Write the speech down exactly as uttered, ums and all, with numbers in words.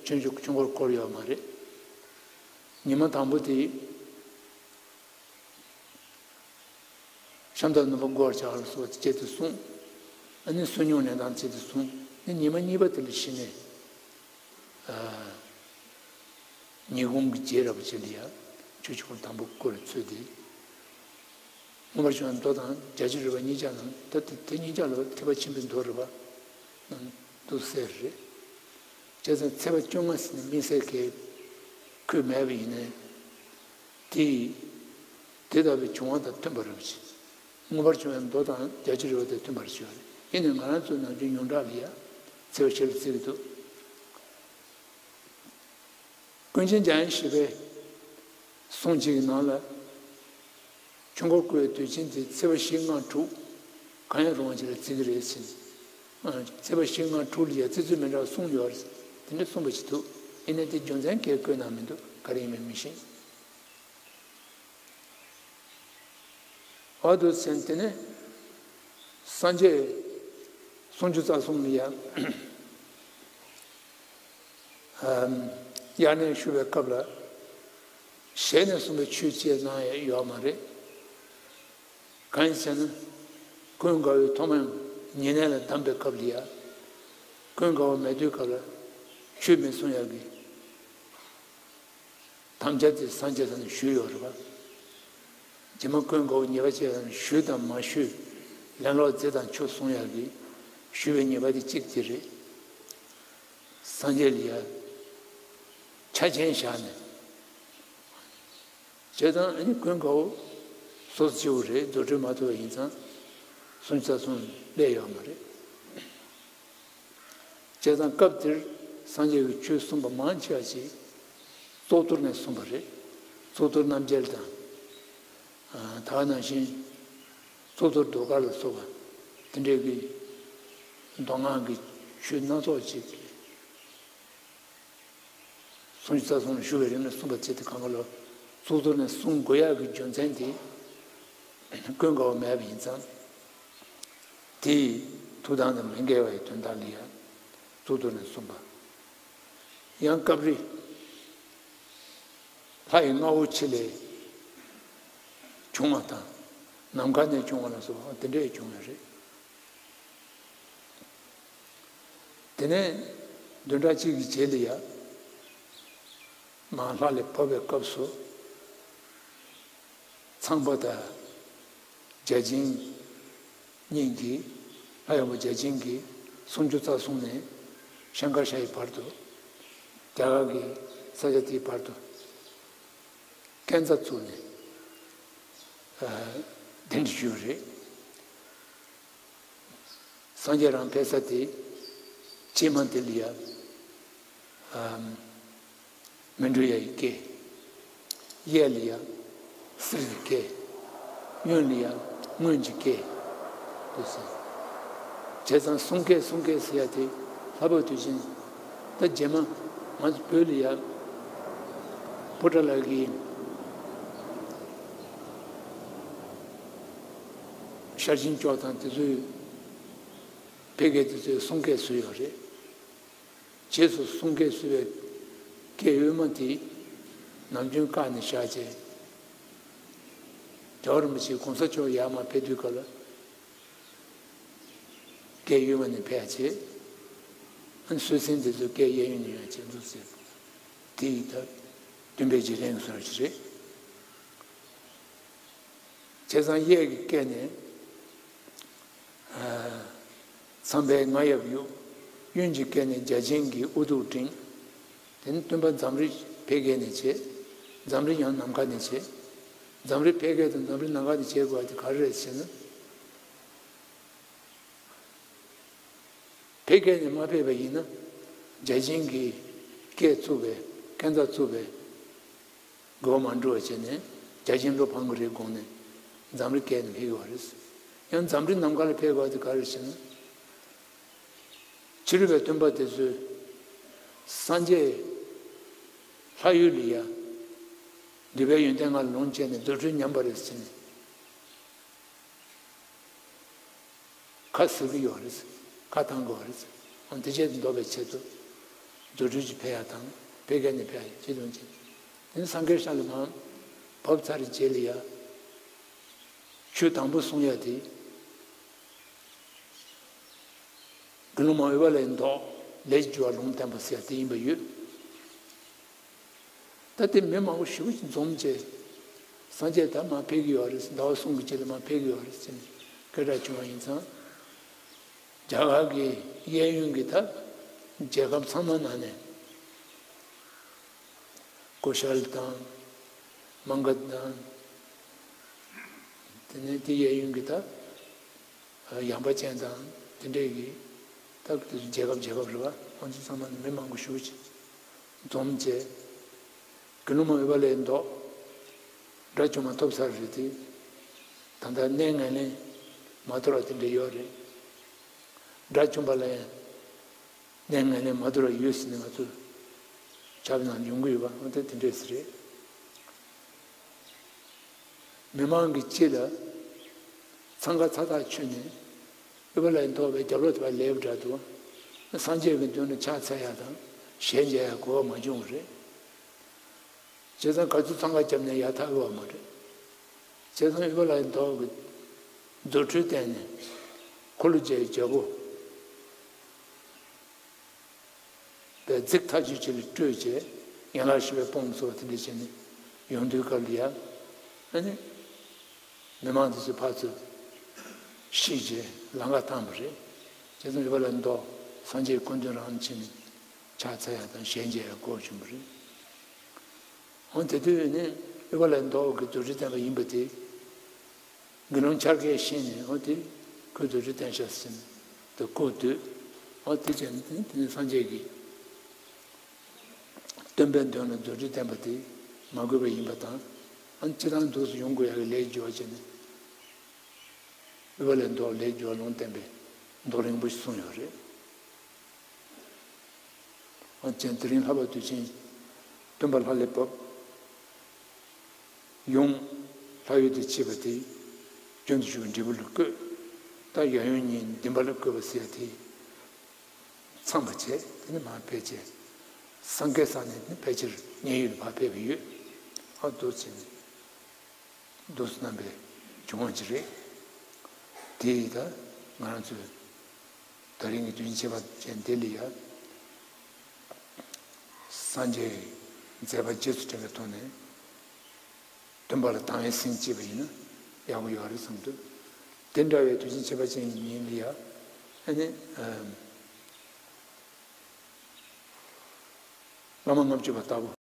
ཆུང་ཆུང་ཆུང་ཀུར་བསྐོར་ཡོད་མ་རེད། ཉི་མ་དང་པོ་དེ། ཤམ་ཐབས་ནུབ་པ་བསྐོར་བྱ་བ་ལ་སོགས་ཏེ་བྱས་ཏེ་གསུངས། ཨ་ནི་སོ་སྙུང་ལེན་སྟངས་བྱས་ཏེ་གསུངས། ཨ་ནི་ཉི་མ་གཉིས་པ་དེ་ལ་གཞི་ནས། ཨ། ཉིན་གུང་གི་རྗེས་རབ་བྱེད་ལ་ཡ། ཆུ་ཆུང་དང་པོ་བསྐོར་བའི་ཚུལ་དེ། མངོན་པར་བྱུང་བའི་མདོ་དང་རྒྱ་ཆེར་རིག་པ་གཉིས་ཆ་ནང་ད་དེ་དེ་གཉིས་ཆ་ལ་ཐེག་པ་ཆེན་པོའི་མདོ་རེད་པ། ནང་དུ་གསལ་རེད། བྱས་ཙང་ཚེས་པ་བཅོ་ལྔ་ཟེར་ནས་དམིགས་བསལ་གྱི་ཁོད་མེད་པ་ཡིན་ནའི། དེ་དེ་ལྟ་བུའི་བྱུང་བ་དང་མཐུན་པར་རིག་པ་བྱེད། མངོན་པར་བྱུང་བའི་མདོ་དང་རྒྱ་ཆེར་རིག་པ་དང་མཐུན་པར་བྱེད་པ་རེད། ཡིན་ནའི་ང་རང་ཚོའི་ནམ་རྒྱུན་ཉུང་དྲགས་ལ་ཡ། ཚེས་པ་བཞི་ལ་བརྩི་གི་འདུག་ཀུན་མཁྱེན་འཇམ་དབྱངས་བཞི་པའི་གསུང་གཅིག་གི་ནང་ལ། ཆོས་འཁོར་བསྐོར་བའི་དུས་ཆེན་དེ་ཚེས་པ་བཞི་ལྔ་དྲུག་གང་ཡང་རུང་བ་ཅིག་ལ་བརྩི་གི་རེད་ཟེར། ཨ། ཚེས་པ་བཞི་ལྔ་དྲུག་ལ་ཡ་བརྩི་ཚུལ་མི་འདྲ་བ་གསུངས་ཡོད་རེད། དེ་འདྲ་གསུངས་པ་ཅིག་འདུག་ཡིན་ནའི་དེ་རྒྱུ་མཚན་གང་ཡང་བཀོད་གནང་མི་འདུག་ག་རེ་ཡིན་མིན་མི་ཤེས། འོ་འདུག་ཟེར་ནས་དེ་ནས་སངས་རྒྱས་སུམ་ཅུ་རྩ་གསུམ་ལ་ཡ། ཨམ། དབྱར་གནས་ཞུ་བའི་སྐབས་ལ་ཞལ་ནས་གསུངས་པའི་ཆོས་བཅས་གནང་ཡ་ཡོད་མ་རེད། གང་ཡིན་ཟེར་ན། ཀུན་དགའ་བོས་ཐོག་མར་ཉེ་གནས་ལ་གདམས་པའི་སྐབས་ལ་ཡ། ཀུན་དགའ་བོ་མེད་དུས་སྐབས་ལ་ཆོས་མི་གསུང་ཡ་གི་དམ་བཅའ་དེ་སངས་རྒྱས་ས་ནས་ཞུས་ཡོད་རེད་པ། རྗེ་མ་ཀུན་དགའ་བོ་ཉེས་པ་བཅས་ལ་ཞུས་དང་མ་ཞུས། ལན་ལོག་མཛད་དང་ཆོས་གསུང་ཡག་གི་ཞུས་པའི་ཉེས་པ་དེ་གཅིག་དེ་རེད། སངས་རྒྱས་ལ་ཡ་ཆ་ཆེན་བཞག་ནས། བྱས་ཙང་ཨ་ནི་ཀུན་དགའ་བོ་སོ་སོ་སྐྱེ་བོ་རེད། རྫུ་འཕྲུལ་མ་ཐོབ་པ་ཡིན་ཙང་སུམ་ཅུ་རྩ་གསུམ་སླེབས་ཡོད་མ་རེད། བྱས་ཙང་སྐབས་དེར་སངས་རྒྱས་ཀྱིས་ཆོས་གསུངས་པ་མང་ཆེ་བ་ཞིག་གཙུག་ཏོར་ནས་གསུངས་པ་རེད། གཙུག་ཏོར་རྣམ་རྒྱལ་དང་། ཨ། ད་ག་ནང་བཞིན་གཙུག་ཏོར་ཟློས་གར་ལ་སོགས་པ་དེ་འདྲའི་གི་མདོ་སྔགས་ཀྱི་ཆོས་སྣ་ཚོགས་ཅིག་སུམ་ཅུ་རྩ་གསུམ་ཞུ་བའི་རིང་ལ་གསུངས་པ་བྱས་ཏེ་གང་ག་ལ་གཙུག་ཏོར་ནས་གསུང་དགོས་ཡག་གི་རྒྱུ་མཚན་དེ་ཀུན་དགའ་བོ་མེད་པ་ཡིན་ཙང་། དེའི་ཐུགས་དམ་དང་མི་འགལ་བའི་དོན་དག་ལ་ཡང་གཙུག་ཏོར་ནས་གསུངས་པ། ཡང་སྐབས་རེ་ལྷ་ཡི་རྔ་བོ་ཆེ་ལས་བྱུང་བ་དང་། ནམ་མཁའ་ནས་བྱུང་བ་ལ་སོགས་པ་དེ་འདྲས་བྱུང་བ་རེད། དེ་ནས་བདུན་ཕྲག་གཅིག་གི་རྗེས་ལ་ཡ། མར་ལྷ་ལས་བབས་པའི་སྐབས་སུ། ཚངས་པ་དང་བརྒྱ་བྱིན་གཉིས་ཀྱིས། ལྷ་ཡི་དབང་པོ་བརྒྱ་བྱིན་གྱིས་སུམ་ཅུ་རྩ་གསུམ་ནས་ཤང་ཀར་ཤ་ཡི་བར་དུ། རྒྱ་གར་གྱི་ས་ཆ་དེའི་བར་དུ་སྐས་འཛེག་བཙུགས་ནས། ཨ། གདན་འདྲེན་ཞུས་པ་རེད། སངས་རྒྱས་རང་ཕེབས་ས་དེ་ཕྱི་མ་དེ་ལ་ཡ། ཨམ། མཻ་ཌཱུརྱ་ཡི་སྐད། གཡས་ལ་ཡ་གསེར་གྱི་སྐད། གཡོན་ལ་ཡ་དངུལ་གྱི་སྐད། འདུག་ཟེར། བྱས་ཙང་གསུང་སྐད་གསུང་སྐད་ཟེར་ཡ་དེ་ལྷག་པར་དུ་ཕྱིན། ད་རྗེས་མ་ང་ཚོ་བོད་ལ་ཡ། པོ་ཏཱ་ལ་གི་ཤར་ཕྱིན་སྐྱོགས་དང་དེ་ཚོའི་ཕལ་སྐད་དེ་ཚོས་གསུང་སྐད་བཟོས་ཡོད་རེད། རྗེས་སུ་གསུང་སྐད་བཟོས་པའི་སྐད་གཡོན་མ་དེ་ནམ་རྒྱུན་བཀག་ནས་བཞག་བྱས། རྒྱལ་བ་རིན་པོ་ཆེ་གོང་ས་མཆོག་ཡར་མར་ཕེབས་དུས་སྐབས་ལ་སྐད་གཡོན་མ་ནས་ཕེབས་བྱས། ཨ་ནི་སྲོལ་ཆེན་དེ་ཚོ་སྐད་གཡས་གཡོན་ནས་ཡོང་བྱས་འདུག་ཟེར། དེ་ཡི་ད་སྟོན་པའི་རྗེས་དྲན་གྱི་བཟོ་འདྲ་ཞིག་རེད། བྱས་ཙང་གཡས་ཀྱི་སྐད་ནས། ཨ། ཚངས་པའི་རྔ་ཡབ་གཡུག་གཡོན་གྱི་སྐད་ནས་བརྒྱ་བྱིན་གྱིས་དབུ་གདུགས་བསྒྲེངས། དེ་ནས་སྟོན་པ་འཛམ་རི་ཕལ་སྐད་ནས་བྱས། འཛམ་རི་ཡང་ནམ་མཁའ་ནས་བྱས། འཛམ་རི་ཕལ་སྐད་དང་འཛམ་རི་ནམ་མཁའ་ནས་བྱས་དགོས་པ་དེ་ག་རེ་རེད་ཟེར་ན། ཕལ་སྐད་ནས་མ་ཕེབས་པ་ཡིན་ན། བརྒྱ་བྱིན་གྱི་སྐད་བཙུགས་པའི་སྐས་འཛེག་བཙུགས་པའི་དགོས་པ་མ་འགྲུབ་པ་བྱས་ནས། བརྒྱ་བྱིན་བློ་ཕམ་གྱི་རེད་དགོངས་ནས་འཛམ་རི་སྐད་ནས་ཕེབས་ཡོད་པ་རེད། ཡང་འཛམ་རི་ནམ་མཁའ་ལ་ཕེབས་དགོས་པ་དེ་ག་རེ་རེད་ཟེར་ན། ཕྱི་རོལ་པའི་སྟོན་པ་དེ་ཚོས་སངས་རྒྱས་ལྷ་ཡུལ་ལ་ཡ། འདུས་པའི་ཡོན་ཏན་ལྔ་ལ་ལོངས་སྤྱད་ནས་རྫུ་འཕྲུལ་ཉམས་པ་རེད་ཟེར་ནས། ཁ་ཟེར་གྱི་ཡོད་རེད། ཁ་བཏང་གི་ཡོད་རེད། འོན་དེ་བྱས་ཏེ་འདོར་བའི་ཆེད་དུ། རྫུ་འཕྲུལ་གྱིས་ཕན་ཡ་དང་ཕལ་སྐད་ནས་ཕན་ཡ་ཅི་དང་ཅི། དེ་ནི་སངས་རྒྱས་ས་ལ་མར་བབས་ཚར་རྗེས་ལ་ཡ། ཆོས་དང་པོ་གསུང་ཡ་དེ། དགེ་སློང་མ་འོད་དཔལ་ལྷའི་མདོ་ལས་ཀྱི་རྒྱུ་བ་ལུང་བསྟན་པ་ཟེར་ཡ་དེ་ཡིན་པ་ཡོད། ད་དེ་མི་མང་པོ་ཞེ་པོ་ཅིག་འཛོམས་བྱས། སངས་རྒྱས་ད་མར་ཕེབས་ཀྱི་ཡོད་རེད། ཟླ་བ་གསུམ་གྱི་རྗེས་ལ་མར་ཕེབས་ཀྱི་ཡོད་རེད་ཟེར་ནས་སྐད་གྲགས་བྱུང་བ་ཡིན་ཙང་། རྒྱ་གར་གྱི་གཡས་གཡོན་གྱི་ད་རྒྱལ་ཁབ་ཚང་མ་ནང་ནས་ཀོ་ཤལ་དང་། མ་ག་དྷ་དང་། དེ་ནས་དེ་གཡས་གཡོན་གྱི་ད་ཡངས་པ་ཅན་དང་དེ་འདྲས་ཀྱི་ད་རྒྱལ་ཁབ་རྒྱལ་ཁབ་རེད་པ། ཁོང་ཚོ་ཚང་མ་ནས་མི་མང་པོ་ཞེ་པོ་ཅིག་འཛོམས་བྱས། དགེ་སློང་མ་འོད་དཔལ་ལྷའི་མདོ་སྒྲ་བྱུང་བ་ཐོབ་ཚར་རེད་དེ། ད་ལྟ་གནས་ངན་ལེན་མ་དོར་བ་དེ་འདྲ་ཡོད་རེད། སྒྲ་བྱུང་བ་ལ་ཡང་གནས་ངན་ལེན་མ་དོར་བ་ཡོད་ཟེར་ནས་ང་ཚོ་ཆབ་ནང་ཡོང་གི་ཡོད་པ། འོ་ད་དེ་འདྲས་རེད། མི་མང་གི་སྤྱི་ལ་འཚང་ཁ་ཚ་ཐག་ཆོད་ནས་འོད་དཔལ་ལྷའི་མདོ་བའི་རྒྱབ་ལོག་དེ་བ་ལེབ་འདྲ་འདུག་སངས་རྒྱས་ཀྱི་མདུན་ལ་ཕྱག་འཚལ་ཡ་དང་ཞལ་མཇལ་ཡ་གོ་བ་མ་བྱུང་བ་རེད། བྱས་ཙང་ག་ཚོད་འཚང་ཁ་བརྒྱབ་ནས་ཡར་ཐར་ཡོད་པ་མ་རེད། བྱས་ཙང་འོད་དཔལ་ལྷའི་མདོ་གི་རྫུ་འཕྲུལ་བསྟན་ནས་འཁོར་ལོ་བརྒྱའི་རྒྱལ་པོ་པའི་རྫིག་ཐག་ཆོད་ཅིག་ལ་སྤྲོད་བྱས། ཡན་ལག་བཞི་པའི་དཔུང་སོགས་དེ་འདྲ་བྱས་ནས་ཡོང་དུས་སྐབས་ལ་ཡ། ཨ་ནི་མི་མང་དེ་ཚོ་ཕར་ཚུར་ཤེས་བྱས་ལམ་ཁ་བཏང་བ་རེད། བྱས་ཙང་འོད་དཔལ་ལྷའི་མདོ་སངས་རྒྱས་སྐུ་མདུན་རང་ཕྱིན་ནས་ཕྱག་འཚལ་ཡ་དང་ཞལ་མཇལ་ཡ་གོ་བྱུང་བ་རེད། འོ་དེ་དུས་ནི་འོད་དཔལ་ལྷའི་མདོ་གི་རྫུ་འཕྲུལ་བསྟན་པ་ཡིན་པ་དེ། དགེ་སློང་འཆར་ཀས་ཤེས་ནས། འོ་དེ་ཁོས་རྫུ་འཕྲུལ་བསྟན་ཤག་ཟེར་ནས་དེ་གོ་དུས། འོ་དེ་བྱས་ནས་དེ་ནས་སངས་རྒྱས་ཀྱིས་སྟོན་པའི་མདུན་ལ་རྫུ་འཕྲུལ་བསྟན་པ་དེ་མ་གོས་པ་ཡིན་པ་དང་། ཨ་ནི་སྤྱིར་བཏང་འདུག་སེ་ཡོང་དགོས་ཡག་གི་ལས་སྦྱོར་བ་བྱས་ནས། འོད་དཔལ་ལྷའི་མདོ་ལས་སྦྱོར་ལུང་བསྟན་པའི་མདོ་རིང་པོ་ཞིག་གསུངས་ཡོད་རེད། ཨ་ཅེ། དེ་རིང་ལྷག་པར་དུ་ཅིང་སྟོན་པ་ལྷ་ལས་བབས། ཡུམ་ལྷ་ཡུལ་དུ་མཆིས་པ་དེ་རྒྱུན་དུ་ཞུགས་པའི་འབྲས་བུ་ལ་བཀོད། ད་ཡབ་ཡུམ་གཉིས་འདུན་པ་ལ་བཀོད་པ་ཟེར་ཡ་དེ་ཚང་བ་བྱས། དེ་ནས་མར་ཕལ་ཆེར་སངས་རྒྱས་ས་ནས་ནི་ཕལ་ཆེར་མཉན་ཡོད་ལ་མར་ཕེབས་པ་ཡོད། ཨ་འདུག་སེ་ནས། འདུག་སེ་རྣམ་པའི་བྱུང་བ་ཅིག་རེད། དེ་ཡིས་ད་ང་རང་ཚོའི་ད་རིང་གི་དུས་ཆེན་ཁྱད་པར་ཅན་འདི་ལ་ཡ། སངས་རྒྱས་མཛད་པ་རྗེས་སུ་དྲན་པའི་ཐོག་ནས་སྟོན་པ་ལ་དང་བའི་སེམས་བསྐྱེད་པ་ཡིན་ན་ཡག་པོ་ཡོད་རེད་བསམ་འདུག་དེ་འདྲ་བའི་དུས་ཆེན་ཁྱད་པར་ཅན་གྱི་ཉིན་ལ་ཡ། ཨ་ནི་ཨམ། བླ་མ་ལྔ་བཅུ་པ་ལྟ་བུ།